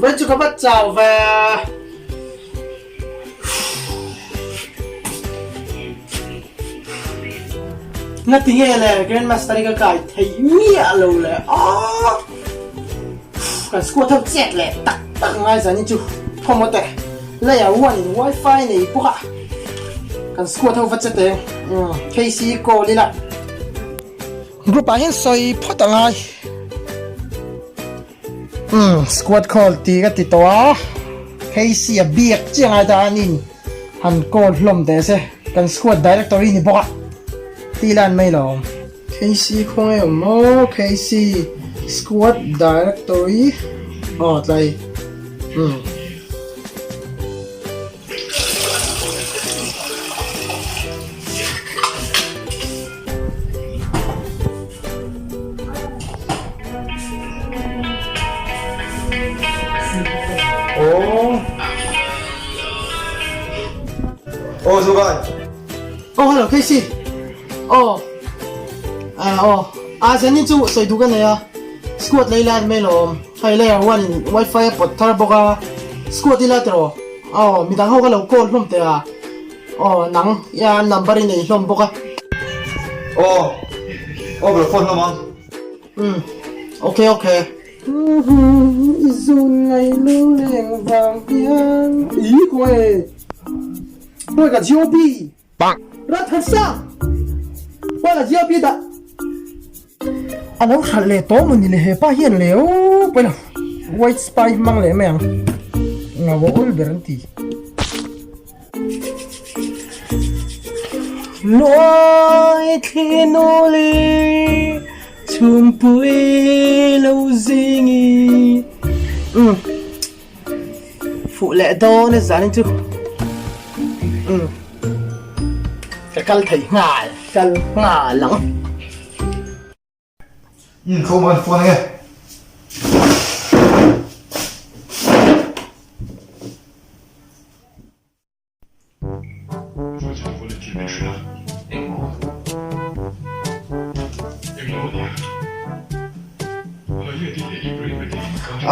Vawiin chu ka va chau ve. Ngati nge le Grandmaster hi ka kai thei miah lo le aah kan squad ho chet leh tak tak ngai zan hi chu khawmaw teh layer one in wifi nei bawk a kan squad ho va che teng KC call ila group ah hian sawi phawt a ngai. Umm squad call ti ka ti tawh a, Casey a biak chiang ai ta an in han call hlawm teh se, kan squad director hi ni bawk a ti lan mai lo. Casey khawnge awm maw Casey squad directory aw tlai umm. Oh, Zugai. Oh, hello, Casey. Oh. Ah, oh. Ah, zanin chu sawi duh ka nei a. Squad lei lai mai lawm. Hei layer one in wifi a pawt thar bawk a. Squad ila tiraw? Aw, midang ho ka lo call hlawm teh a. Aw, nang ia number i nei hlawm bawk a. Aw, aw ka lo phone hlawm ang. Umm, ok ok. I zun ngai lu leng vang hian. Ih khawi, khawi ka GOP. Ratharsa! Khawi ka GOP dah. A lo hralh leh tawh maw ni le hepa hian le aw pawi lo white spy hmang leh mai ang ngau a awl ber an ti. Luai thli nuli chhumpui lo zingi umm fuh leh dawn a zan chu umm ka kal thei nghal kal nghal ang. Umm kho man phone ange.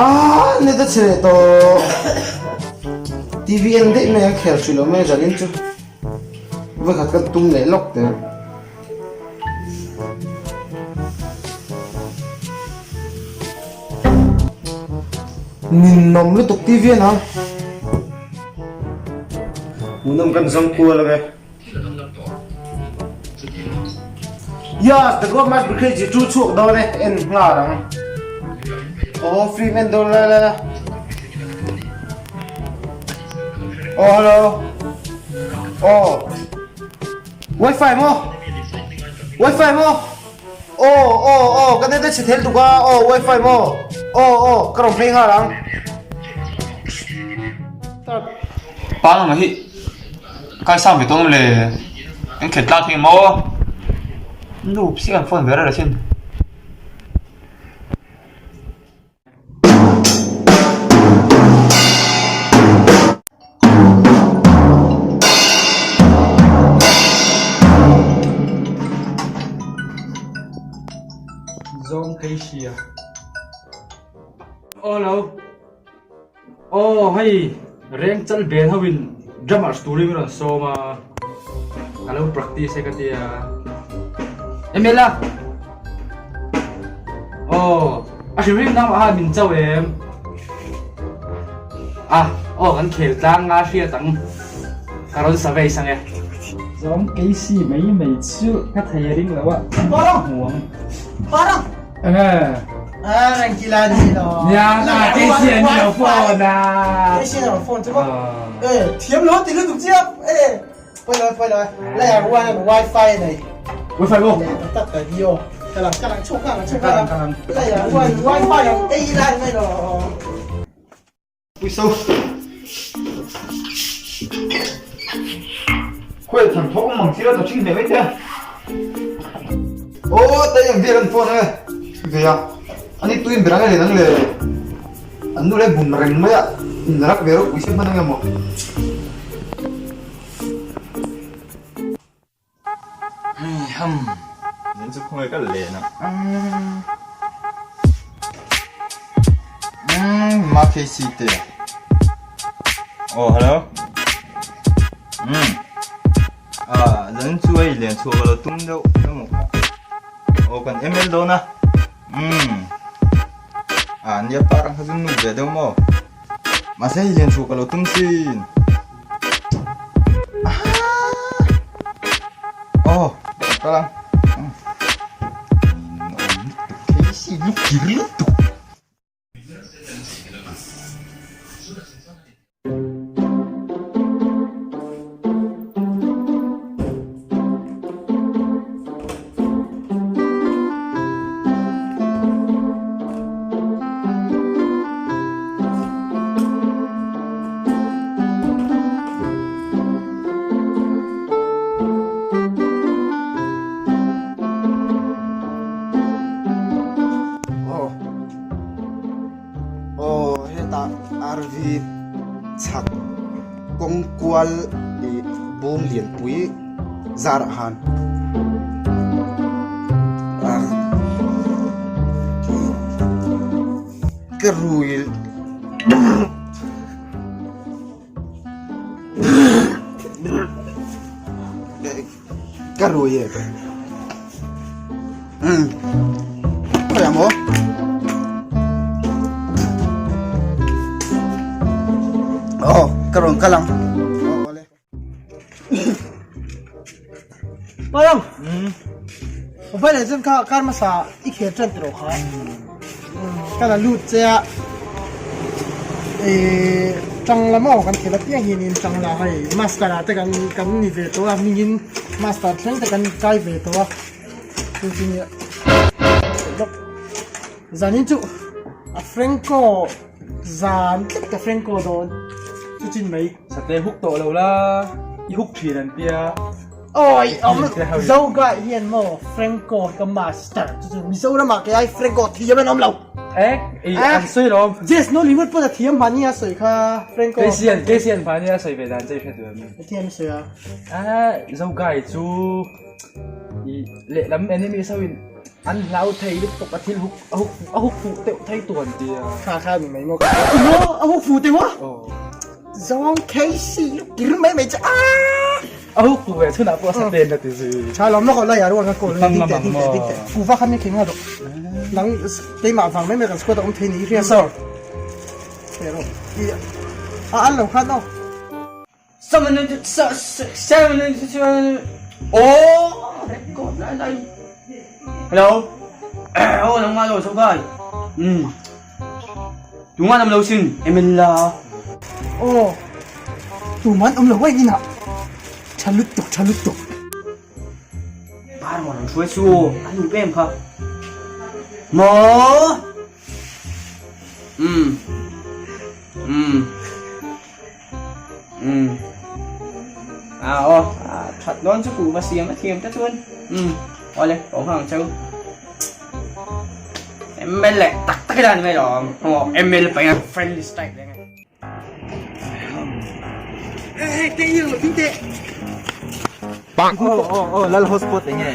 Ah net a chhe leh tawh TV en daih mai a khel hrih lo mai a zanin chu vawikhat ka tum leh lawk teh. Ninawm lutuk ti vian ang. Hmuhnawm kan zawng kual ang e. Yes, the god must be crazy chu chhuak dawn e en nghal ang. Oh, free man dawn la la la. Oh, hello. Oh. Wifi maw? Wifi maw? Aw aw aw ka net a chhe thel tuk a aw wifi maw? Aw aw ka rawn phei nghal ang. Pa nang hi kai sang ve tawng le eng khet tlak hi maw nu psi kan phone ve reng asin. Zawng phei hria. Aw lo. Aw hei reng chal ben ho in drummers turin min rawn sawm a. Ka lo practice e ka tia. Emela. Aw a hrim hrim nangmah khan min cho em. A aw kan khel tlang nga hriat ang ka rawn sa vei sang e. Zawng Casey mai mai chu ka thei a ring lo a. Parang! Muang. Parang! Enge? Ah, reng kila ni lo. Nia, na Casey an ni lo phone a. Casey an phone chu ba. Eh, thiam lo ti lutuk chiap. Eh, poi lo poi lo. Lai a wan wifi nei. Wifi mo. Tak tak ka hi o. Kalang kalang chuk kalang chuk kalang. Lai a wan wifi ang ei lai mai lo. Pui so. Khuai than thawk mang chi ra ta ching hle mai te. Oh, tay ang vel an phone e. Ve a. Ani tuin berang le nang le. An nu le bum reng mai a. In rak ve ro pui se man ang emaw. Hei ham. Nen chu khawnge ka len a. Umm ma KC te Oh hello Umm Ah zan chu hei lian chhuah ka lo tum deuh emaw kha Aw kan ML dawn a Umm Ah nia par ang kha chu nu ve deuh maw Mahse hei lian chhuah ka lo tum sin Ah Aw kal ang Umm KC lukir lutuk. Aw aw hetah RV chhak kawng kual ih bawm lianpui zar ah khan ah ka rui Ka rui e. Umm. Khawiah maw? Aw, ka rawn kal ang. Aw, awle. Parang. Umm. Mobile Legends kha kar hmasa i khel tan tawh kha. Ka la lut che a ih tang lam aw kan thil apiang hianin tang la hei master ah te kan kan ni ve tawh a hmingin master thleng te kan kai ve tawh a chu chu nia zanin chu a Franco zan tlat ka Franco dawn chu chin mai. Sate huk tawh lo la i huk thin an tia. Awi awm Zoga hian maw Franco hi ka master chu chu Mizoram ah kei ai Franco thiam an awm lo. Eh ei an sawi lo. Jess no limit pawh a thiam mahni a sawi kha Franco. Kesian kesian mahni a sawi ve dan che hre duh em. Thiam a sawi a. Ah Zoga hi chu i lehlam enemy so in an hlau thei lutuk a thil huk a huk a huk fuh teuh thei tu an tia. Kha kha ni mai maw. A huk fuh teuh a. Zawng Casey lu kir mai mai che aaa. A huk tu ve chhunah pawh a sa pen la ti zui. Tha lawm lawk lai aruang ka call ding teh ding teh ding teh. Kuva khan min kheng a rawh. Nang keimah vang mai mai kan squad a awm thei ni hriat. Sir. Pero i a an lo khan aw. Seven seven oh record lai lai. Hello. Oh nang ma lo so kai. Um. Tunga nam lo sin ML la. Aw tuman awm lo uaih inah tha lutuk tha lutuk. Par maw ram hruai chu a nu pem kha maw um um um a aw that dawn chu kuhva siam a thiam te chuan um awle ka awm hang cheu. ML leh tak tak ila ni mai lo aw ML paih a friendly strike leh nge. Hey te i lo ding teh. Bang. Oh oh oh lal hotspot enge.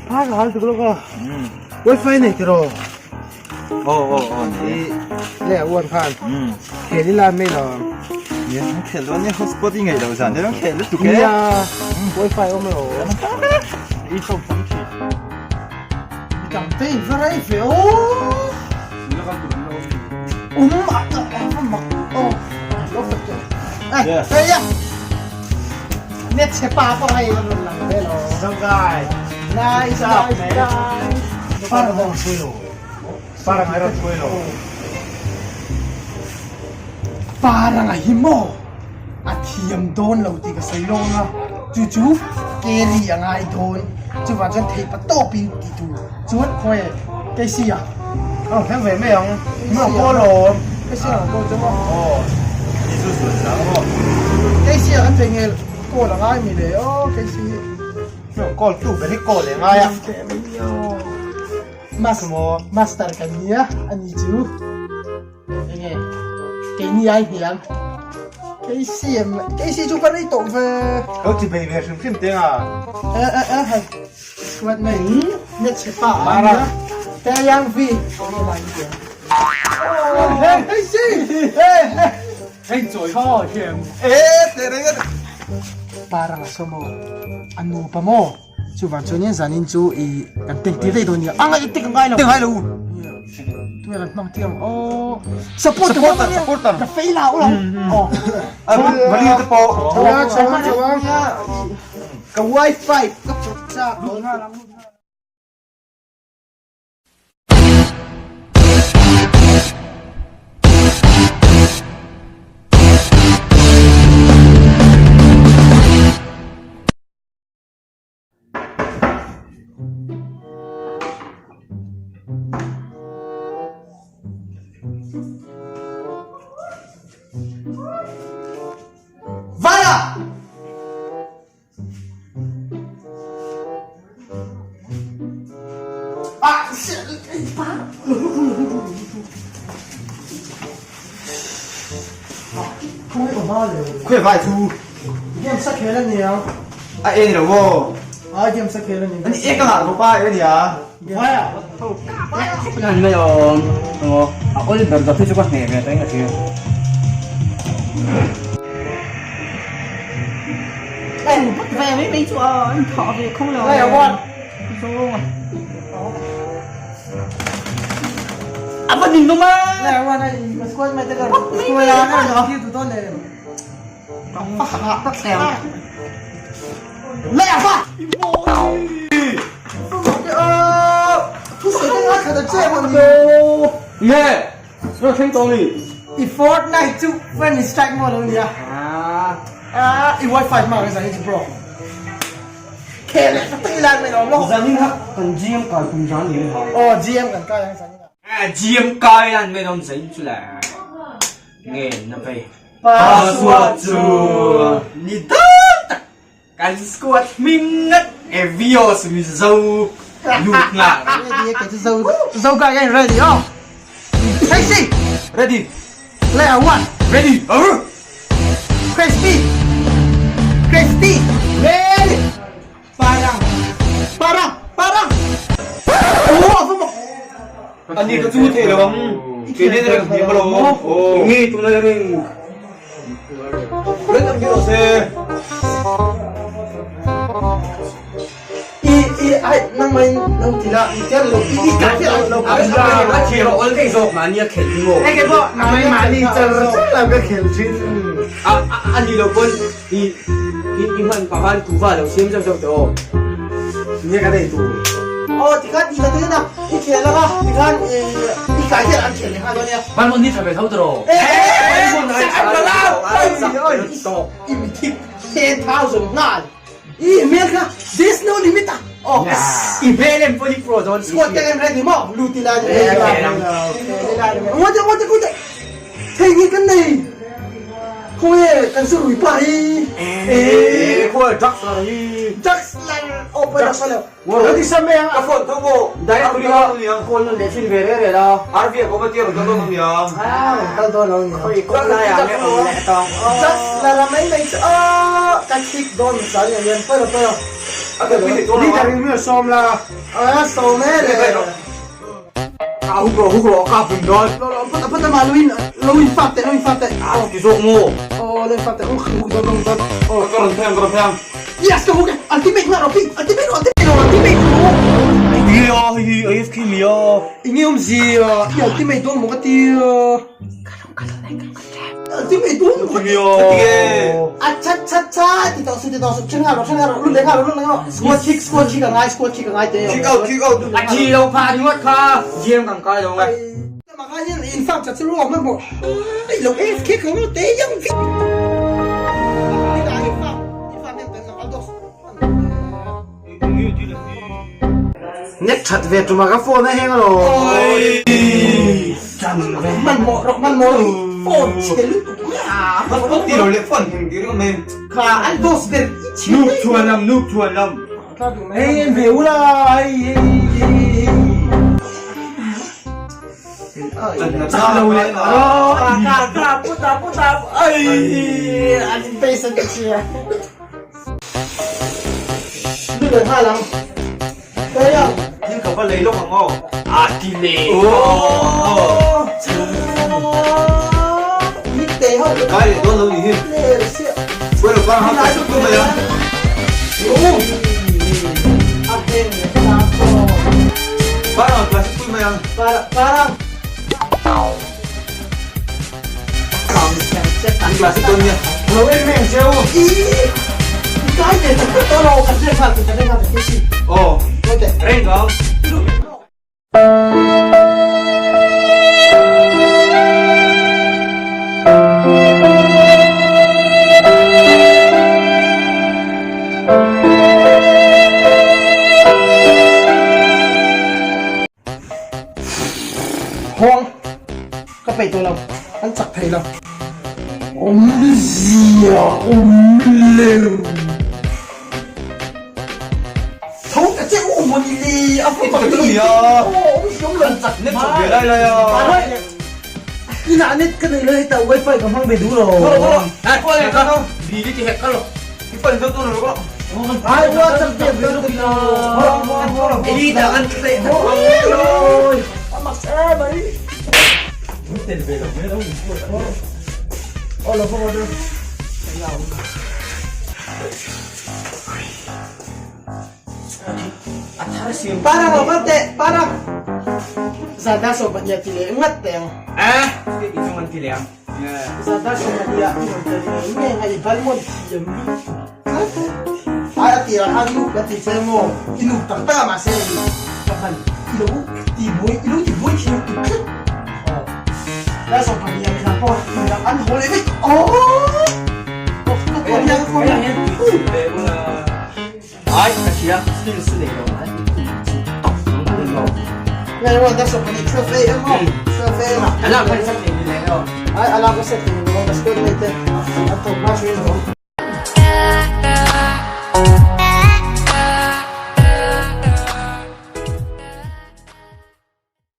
Ha ka hal tuk lo ka. Wifi nei tiro. Oh oh oh I le uan khan. Khel ila mai lo. Ni khel lo ni hotspot i ngei lo zan te khel lutuk e. Nia wifi awm lo. I chau tam thi. Midang te in va rei ve aw. Um a a mak aw. Lo fek teh. Eh, hey ya. Net che pa pawh hei rawn lang ve lo. So guy. Nice, nice, nice. Parang rawn hruai lo. Parang ai rawn hruai lo. Parang a hi maw? A thiam dawn lo tih ka sawi lawng a, chu chu carry a ngai dawn. Chuvang chuan theih pa tawpin ti tur chuan khawi Casey a. Aw thleng ve mai ang. Maw kaw lawm. Casey a kaw chu maw. Aw Jesus chuan sang maw. Casey a kan thei ngel call a ngai mi le aw Casey hi. Call tu ber hi call e ngai a. Master kan nia a ni chu. Enge keini ai hniam KCM KC chu ka rei tawh ve. Lo ti bei ve hrim hrim teng a. E e e hei suat mai net che pa a nia. Taeyang V enge lai ni teng. Parang a sawm aw, a nupa maw? Chuvang chuanin zanin chu i kan tank tir daih dawn nia. A ngaih tek ngai lo. Tek ngai lo. Tunge kan hmang tir ang aw. Supporter supporter. Ka fail a ulang. Aw. Mali te pawh. Chawa chawa chawa. Ka wifi ka pawt chak. Vala! Ah, shit! Khawi vai chu? Game sa khel a nia. A e ni lo maw? A game sa khel a ni. Ani e ka ngah lo pa e nia. Vai a. Kan mai awm. A ol ber dawt hi chu ka hneh ve ta in ka hria. I Fortnite chu friend strike maw lo nia. Ah, i wifi hma kan zanin chu bro. Khel leh tak tak i lan mai lo maw? Zanin ha kan GM kai kum zan ni ha. Aw GM kan kai ang zanin ah. GM kai lan mai lo zanin chu le. Nge na vei. Password chu ni dawn tak. Kan squad hming ngat Evios Mizo lut nghal. Ready kei chu zo zo guy ka in ready aw. Casey Ready. Player one Ready. Christy Christy Ready. Parang Parang Parang Oh a va mak. Ani ka chu thei lo ang. Kei nen reng hniam lo. Nge tuna ring. Ren ang rawh se. I i ai nang mai lo ti la i tel lo i i ka ti lo A thir a awl daih zawk mahni a khelh hi maw? Hei kei pawh nang mahni char char lo ka khel thin. A a ni lo pawn i i i hman pah khan kuhva lo siam zauh zauh teh aw. Nia ka nei tur. Aw tikhan i la teh na i khel anga tikhan i i kai hian an khel leh nghal dawn nia. Ban mawn ni tha ve tho tawh rawh. I mi thik 10,000 nghal. I hmel kha there's no limit a. Oh. I hmel em pawh hi pro dawn. Squad te kan ready maw? Luti lai ni. Ngote ngote ngote. Thei nge kan nei. Khawnge kan zu rui pa hi. Eh khawi drugs la hi. Drugs la oh pa drugs la. Lo ti sam mai ang a phone tho maw? Direct ri a call nawn leh thin ve reh reh la. RV a kawm a tia rawn kal dawn lo nia. Rawn kal dawn lo nia. Khawi kawng lai ah nge awm leh tawng. Drugs la la mai mai chu aw ka thik dawn sa nia lian pawi lo pawi lo. A kalpui thei dawn lo a. Leader in mi sawm la. A sawm e le. A huk rawh huk rawh ka vun dawn. Lo lo phawt a phawt a mah lo in lo in fak teh lo in fak teh. A ti zawk maw? Aw lo in fak teh huk huk dawn huk dawn. Aw ka rawn phei ang ka rawn phei ang. Yes ka huk e ultimate nghah rawh ping ultimate rawh ultimate rawh ultimate rawh. Enge a hei hi AFK mi a. Enge awmzia i ultimate dawn maw ka ti a. Ultimate dawn maw ka ti a. Achachacha ti tawh suh ti tawh suh then nghal rawh then nghal rawh lut leh nghal rawh lut leh nghal rawh squad kick squad kick a ngai squad kick a ngai teh. Kick out kick out. A thi lo phah ringawt kha GM kan kai lo nge. Mah kha hian in farm chat chu ruak hmanhmawh ai lo AFK kho lo te yang vi. Net that ve tuma ka phone a heng alo. Hmanhmawh rawh hmanhmawh rawh phone chhe lutuk mai a. Hmanhmawh ti lo leh phone heng ti ringawt mai. Kha an boss ber i chhe Noob chuan lam noob chuan lam. Hei en ve ula hei hei hei. Chak lo leh Ka ka puta puta ai an in face an chhia. Lu leh nghal ang. Kaya. va lei lawk ang aw. A ti le. Kai leh dawn lo nih hi. Buai lo parang ha classic pui mai a. Parang classic pui mai a. An classic dawn nia. Lo em em cheu. Aw. Reng tawh ang. Huang ka peih tawh lo, an chak thei lo. Awmzia awm leu. Tho ta che u mawni le a hmu tak ni a. Awmzia awm lo. An chak net chawp ve lai lai a. Inah net ka nei lo heta wifi ka hmang ve duh lo. Ai Bili ti hek ka lo. I fan zo tur lo ka. Ai wa chak ve ve lo kilo. Eli da an tle ta. A mak e mai. Tel ve lo mai lo. Aw lo fawk aw. A thar siam. Parang lo kal teh parang. Zan dar 12 ti leh ngat teh ang. Eh, ti chung an ti leh ang. Zan dar 12 ah i rawn tel ngei ngei ang a i bal mawn thiam lutuk tlat. Ai a tirah khan i up la ti che maw? I nup tak tak a mahse i ka hman i lo ti buai i lo ti buai thiam lutuk tlat. Aw dar 12 ah midang pawh midang an haw leh vek tawh. Aww ka kawr hian ka kawr hian. Ai ka hria skills nei lo ai Ngai wa dar 12 12 am aw 12 am ah. Alarm khan set thei ni leh aw. Ai alarm ka set thei ni lo ka squad mate te an thawk hma thin alawm.